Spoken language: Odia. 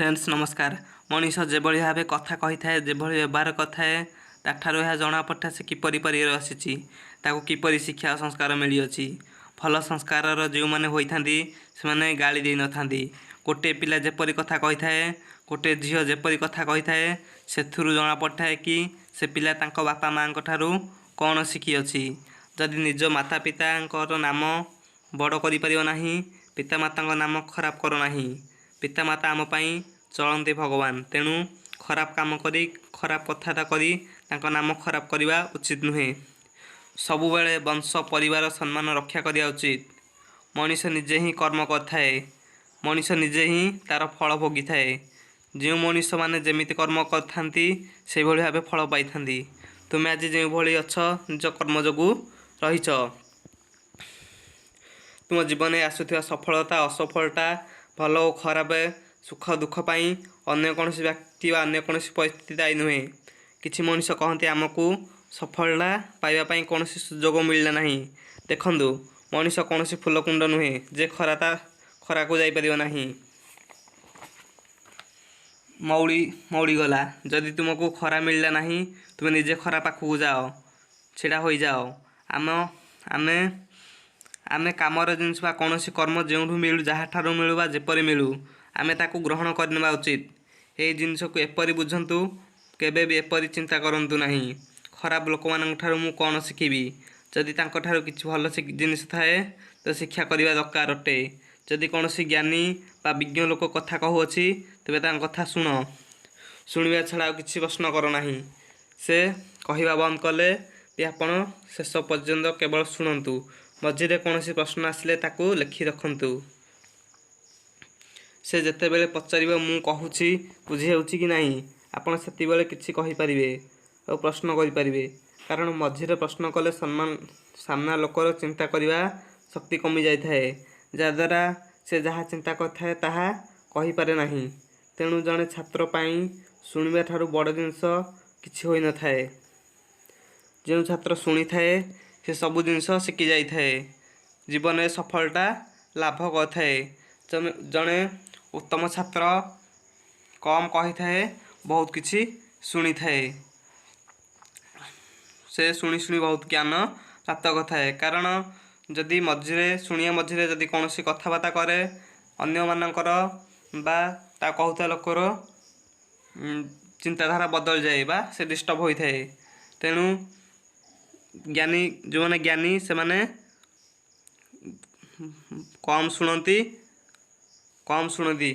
ଫ୍ରେଣ୍ଡସ୍, ନମସ୍କାର। ମଣିଷ ଯେଭଳି ଭାବେ କଥା କହିଥାଏ, ଯେଭଳି ବ୍ୟବହାର କରିଥାଏ, ତା'ଠାରୁ ଏହା ଜଣାପଡ଼ିଥାଏ ସେ କିପରି ପରିବାର ଆସିଛି, ତାକୁ କିପରି ଶିକ୍ଷା ଓ ସଂସ୍କାର ମିଳିଅଛି। ଭଲ ସଂସ୍କାରର ଯେଉଁମାନେ ହୋଇଥାନ୍ତି, ସେମାନେ ଗାଳି ଦେଇନଥାନ୍ତି। ଗୋଟିଏ ପିଲା ଯେପରି କଥା କହିଥାଏ, ଗୋଟିଏ ଝିଅ ଯେପରି କଥା କହିଥାଏ, ସେଥିରୁ ଜଣାପଡ଼ିଥାଏ କି ସେ ପିଲା ତାଙ୍କ ବାପା ମାଆଙ୍କ ଠାରୁ କ'ଣ ଶିଖିଅଛି। ଯଦି ନିଜ ମାତା ପିତାଙ୍କର ନାମ ବଡ଼ କରିପାରିବ ନାହିଁ, ପିତାମାତାଙ୍କ ନାମ ଖରାପ କର ନାହିଁ। ପିତାମାତା ଆମ ପାଇଁ ଚଳନ୍ତି ଭଗବାନ। ତେଣୁ ଖରାପ କାମ କରି, ଖରାପ କଥାବାର୍ତ୍ତା କରି ତାଙ୍କ ନାମ ଖରାପ କରିବା ଉଚିତ ନୁହେଁ। ସବୁବେଳେ ବଂଶ, ପରିବାର ସମ୍ମାନ ରକ୍ଷା କରିବା ଉଚିତ। ମଣିଷ ନିଜେ ହିଁ କର୍ମ କରିଥାଏ, ମଣିଷ ନିଜେ ହିଁ ତା'ର ଫଳ ଭୋଗିଥାଏ। ଯେଉଁ ମଣିଷମାନେ ଯେମିତି କର୍ମ କରିଥାନ୍ତି, ସେଇଭଳି ଭାବେ ଫଳ ପାଇଥାନ୍ତି। ତୁମେ ଆଜି ଯେଉଁଭଳି ଅଛ, ନିଜ କର୍ମ ଯୋଗୁଁ ରହିଛ। ତୁମ ଜୀବନରେ ଆସୁଥିବା ସଫଳତା, ଅସଫଳତା, ଭଲ ଓ ଖରାପ, ସୁଖ ଦୁଃଖ ପାଇଁ ଅନ୍ୟ କୌଣସି ବ୍ୟକ୍ତି ବା ଅନ୍ୟ କୌଣସି ପରିସ୍ଥିତି ଦାୟୀ ନୁହେଁ। କିଛି ମଣିଷ କହନ୍ତି, ଆମକୁ ସଫଳତା ପାଇବା ପାଇଁ କୌଣସି ସୁଯୋଗ ମିଳିଲା ନାହିଁ। ଦେଖନ୍ତୁ, ମଣିଷ କୌଣସି ଫୁଲକୁଣ୍ଡ ନୁହେଁ ଯେ ଖରା ତା ଖରାକୁ ଯାଇପାରିବ ନାହିଁ, ମଉଳି ମଉଳିଗଲା। ଯଦି ତୁମକୁ ଖରା ମିଳିଲା ନାହିଁ, ତୁମେ ନିଜେ ଖରା ପାଖକୁ ଯାଅ, ଛିଡ଼ା ହୋଇଯାଅ। ଆମ ଆମେ ଆମେ କାମର ଜିନିଷ ବା କୌଣସି କର୍ମ ଯେଉଁଠୁ ମିଳୁ, ଯାହାଠାରୁ ମିଳୁ ବା ଯେପରି ମିଳୁ, ଆମେ ତାକୁ ଗ୍ରହଣ କରିନେବା ଉଚିତ। ଏହି ଜିନିଷକୁ ଏପରି ବୁଝନ୍ତୁ, କେବେ ବି ଏପରି ଚିନ୍ତା କରନ୍ତୁ ନାହିଁ, ଖରାପ ଲୋକମାନଙ୍କ ଠାରୁ ମୁଁ କ'ଣ ଶିଖିବି? ଯଦି ତାଙ୍କଠାରୁ କିଛି ଭଲ ଜିନିଷ ଥାଏ ତ ଶିକ୍ଷା କରିବା ଦରକାର ଅଟେ। ଯଦି କୌଣସି ଜ୍ଞାନୀ ବା ବିଜ୍ଞ ଲୋକ କଥା କହୁଅଛି, ତେବେ ତାଙ୍କ କଥା ଶୁଣ। ଶୁଣିବା ଛଡ଼ା ଆଉ କିଛି ପ୍ରଶ୍ନ କର ନାହିଁ। ସେ କହିବା ବନ୍ଦ କଲେ ବି ଆପଣ ଶେଷ ପର୍ଯ୍ୟନ୍ତ କେବଳ ଶୁଣନ୍ତୁ। ମଝିରେ କୌଣସି ପ୍ରଶ୍ନ ଆସିଲେ ତାକୁ ଲେଖି ରଖନ୍ତୁ। ସେ ଯେତେବେଳେ ପଚାରିବ, ମୁଁ କହୁଛି ବୁଝି ହେଉଛି କି ନାହିଁ, ଆପଣ ସେତିକିବେଳେ କିଛି କହିପାରିବେ ଆଉ ପ୍ରଶ୍ନ କରିପାରିବେ। କାରଣ ମଝିରେ ପ୍ରଶ୍ନ କଲେ ସମ୍ମାନ ସାମ୍ନା ଲୋକର ଚିନ୍ତା କରିବା ଶକ୍ତି କମିଯାଇଥାଏ, ଯାହାଦ୍ୱାରା ସେ ଯାହା ଚିନ୍ତା କରିଥାଏ ତାହା କହିପାରେ ନାହିଁ। ତେଣୁ ଜଣେ ଛାତ୍ର ପାଇଁ ଶୁଣିବା ଠାରୁ ବଡ଼ ଜିନିଷ କିଛି ହୋଇନଥାଏ। ଯେଉଁ ଛାତ୍ର ଶୁଣିଥାଏ, ସେ ସବୁ ଜିନିଷ ଶିଖି ଯାଇଥାଏ, ଜୀବନରେ ସଫଳତା ଲାଭ କରିଥାଏ। ଜଣେ ଉତ୍ତମ ଛାତ୍ର କମ୍ କହିଥାଏ, ବହୁତ କିଛି ଶୁଣିଥାଏ। ସେ ଶୁଣି ଶୁଣି ବହୁତ ଜ୍ଞାନ ପ୍ରାପ୍ତ କରିଥାଏ। କାରଣ ଯଦି ମଝିରେ ଶୁଣିବା ମଝିରେ ଯଦି କୌଣସି କଥାବାର୍ତ୍ତା କରେ, ଅନ୍ୟମାନଙ୍କର ବା ତା କହୁଥିବା ଲୋକର ଚିନ୍ତାଧାରା ବଦଳିଯାଏ ବା ସେ ଡିଷ୍ଟର୍ବ ହୋଇଥାଏ। ତେଣୁ ଜ୍ଞାନୀ, ଯେଉଁମାନେ ଜ୍ଞାନୀ, ସେମାନେ କମ୍ ଶୁଣନ୍ତି, କମ୍ ଶୁଣନ୍ତି।